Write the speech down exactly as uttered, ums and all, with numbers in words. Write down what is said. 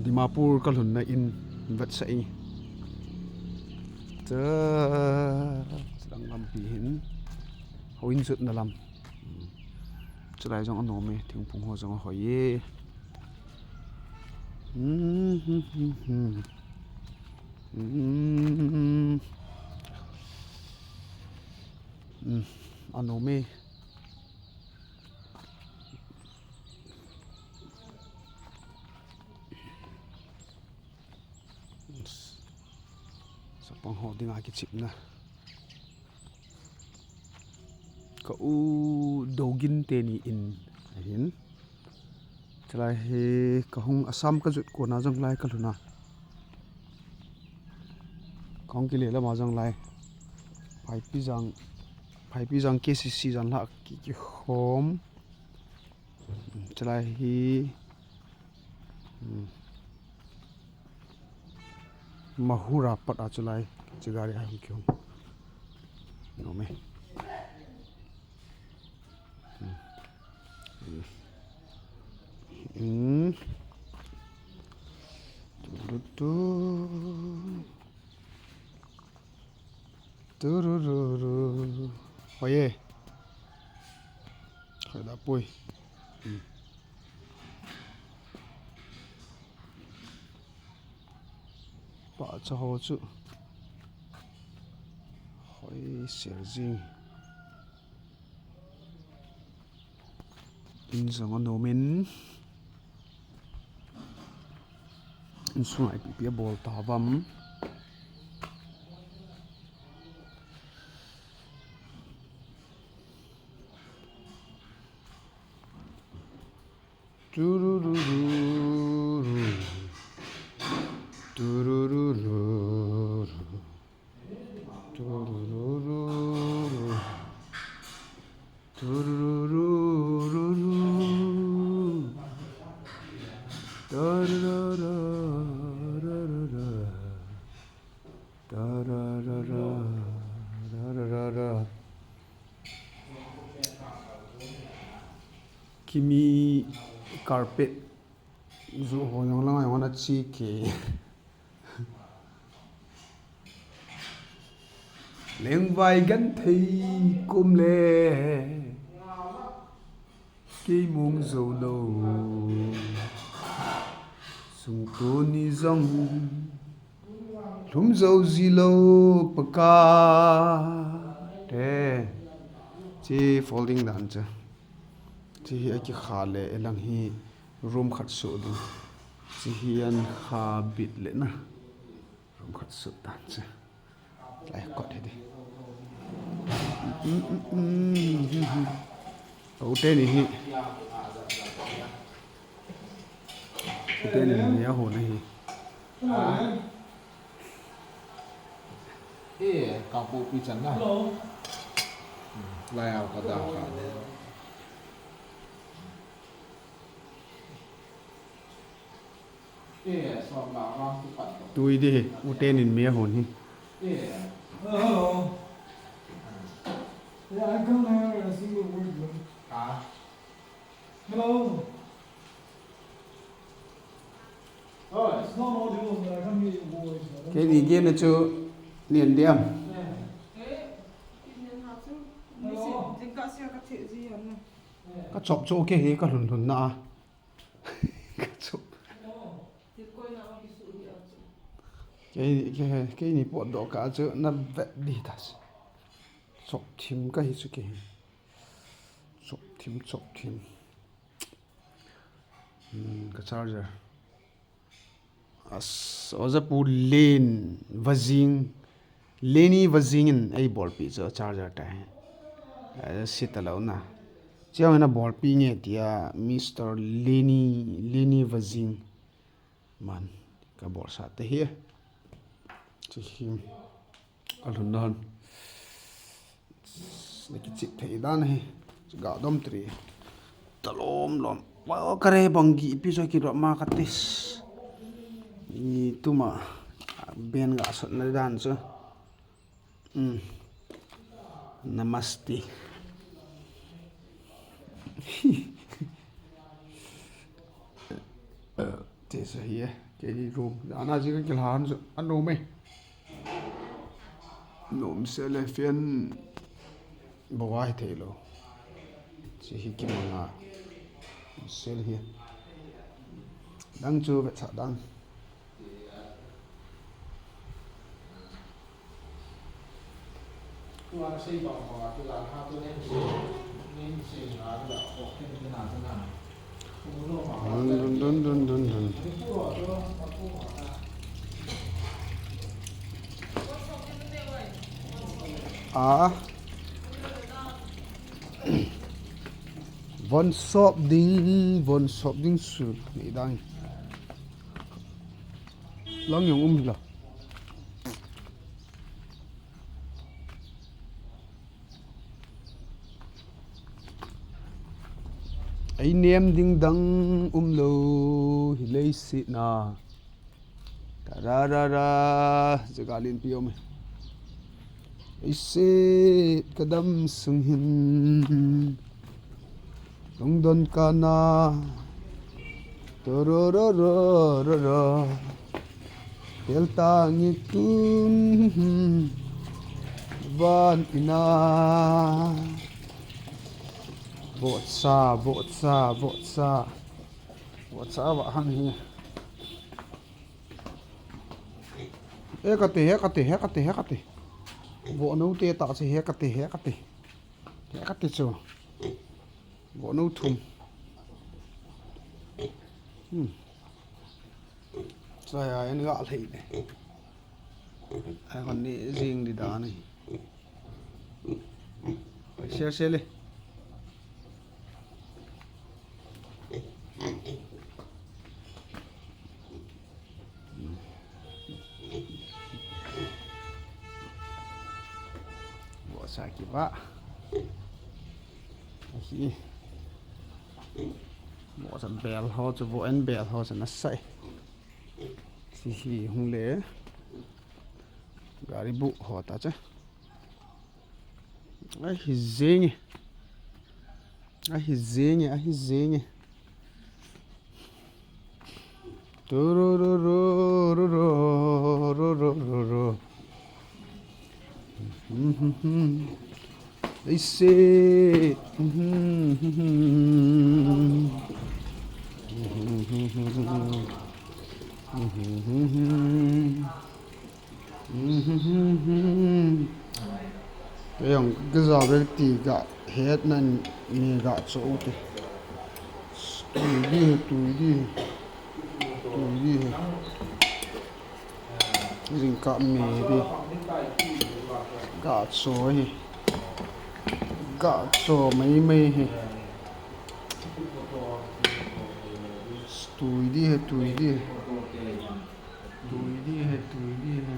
Dimapur kalhunna in vetsah inge. Cha, chidang lampi hin. Houin jutna lam. Chulai jong anom e, thingphung ho jong ahoi e. Anom e. Chapang ho dinga kichepna. Ka u Dogin teni in ahin. Chulai hi kahung Assam kajot kona jong lai kalhuna. Kahung kile lama jong lai. Phaipijang, Phaipijang K C C jong la ki, kikhom. Chulai hi, Mahura pat a chulai, chigari a hung kihung. Nom e. Tu, tu, tu. Turururu. Hoi e. Hoi da pui. Pahcha ho chu hoi serjing. In jong anom in. Insunga ipi ipi abol tauvem. Turururu. Turururu. Turururu. Turururu. Tararara. Tararara. Tararara. Kimi carpet. Ju ho jong langa jong ana che kei. Lengvai genthei kom le kei mong jou lou. Sungtoni jong lhum jou ji lou Pakai. Te. Che folding dan che. Che hi akikha le elang hi room khat soh ding. Che hi ahin kha bit le na. Room khat soh dan che. Lai kot hi di. Ute ni hi. Ute ni ni a ho na hi. Eh, Kangpokpi chan na. Hello. Hmm, lai au ka da ka. Eh, som la vang tu pat. Tui di, uten in mi a hon hi. Eh. Hello. Yeah, I can't hear a single word, bro. Ah. Hello. Keini gena chu nian diam. Ka chop chu kei hi ka lhun lhun na a. Ka chop. Kei, kei, keini potdoh kah chu na vet di ta. Chop thim ka hi chu kei hi. Chop thim, chop thim. Hmm, ka charger. As, oja pu Len Vajing, Leni Vajing in ei bolpi chu charger ta hi. Eh, sita lo na. Chiang na bolpi nge tia Mister Leni, Leni Vajing. Man, ka bolsa te hi. Chi hi. Ka lhun don. Na kichip thei dan hi. Ga dom tri. Talom lom. Wa kare bang gi pi so ki ro ma ka tis. Ni tuma. Ben ga sot na dan so. Hmm. Namaste. Te Isa hi e, keini room. Ana ji ka kilhan chu, anom e. Nom se le fan bou a hi thei lou. Chi hi kimanga. Sel hi. Dang chu vetsah dang. Dun, dun, dun, dun, dun. Ah. Von sop ding, von sop ding su. Ni dang. Lang jong um hila. Ei nem ding dang umlou hi leiset na. Tararara, jaga lenpi um e. Ei set ka dam sung hin. Lungdon kana. Torororororo. Tel tangi tun. Van ina. Botsa, botsa, botsa. Botsa va hang hi. E kati, he kati, he kati, he kati. Bo no te ta si he kati, he kati. He kati chu. Bo no thum. Hmm. Sa ya en ga lei de. Ai kon ni jing di da ni. Share share le. Botsa kiva. Hi. Botsa bel ho chu, bo en bel ho chu na sai. Si hi hung le. Gari bu ho ta che. Ahi jenge. Ahi jenge, ahi jenge. Turururururururururu. Ei set. Kei jong kija vel ti ga het nan ni ga cho u te. Tui di he, tui di he. Tui di he. Jingkah me di. Ga cho hi. Ga cho mai mai hi. Tui di he, tui di he. Tui di he, tui di he.